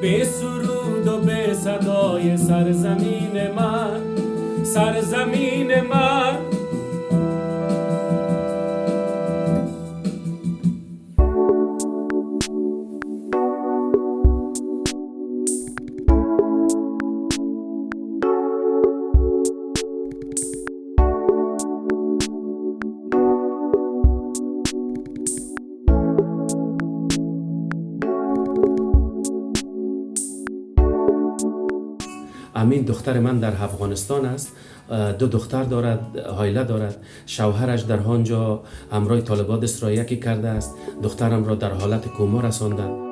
به سرود و به صدای سرزمین من، سرزمین من. امین دختر من در افغانستان است، دو دختر دارد، هایله دارد، شوهرش در آنجا همراه طالبان دست را یکی کرده است، دخترم را در حالت کوما رساندند.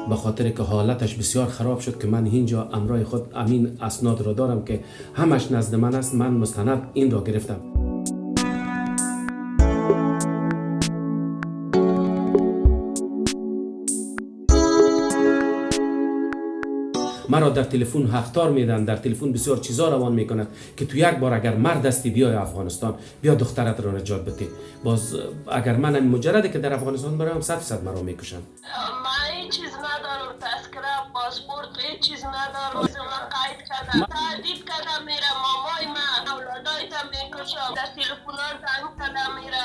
به خاطر که حالتش بسیار خراب شد که من اینجا امرای خود امین اسناد را دارم که همش نزد من است، من مستند این را گرفتم. مرا در تلفن هختار میدن، در تلفن بسیار چیزا روان میکند که تو یک بار اگر مرد هستی بیای افغانستان، بیا دخترت را نجات بده. باز اگر من مجرده که در افغانستان برایم 100% مرا میکشن. من هیچ چیز ندارم، تذکره، پاسپورت، هیچ چیز ندارم. من قید کردم، تهدید کردم میره مامای من، اولادایتم میکشم، در تلفن ها زنگ کردم میره.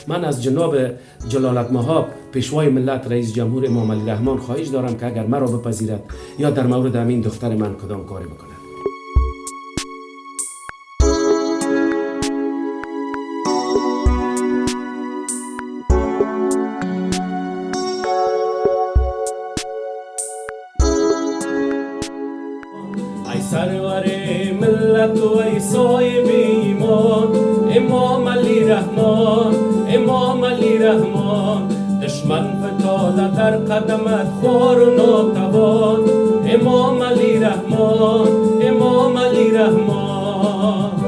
من از جناب جلالت مهاب پیشوای ملت رئیس جمهور امام علی رحمان خواهش دارم که اگر مرا بپذیرد یا در مورد همین دختر من کدام کاری بکند. ای سرور ملت و ای صاحب ایمان، امام علی رحمان، امام علی رحمان، دشمن فتاده در قدمت خوار و ناتوان، امام علی رحمان، امام علی رحمان.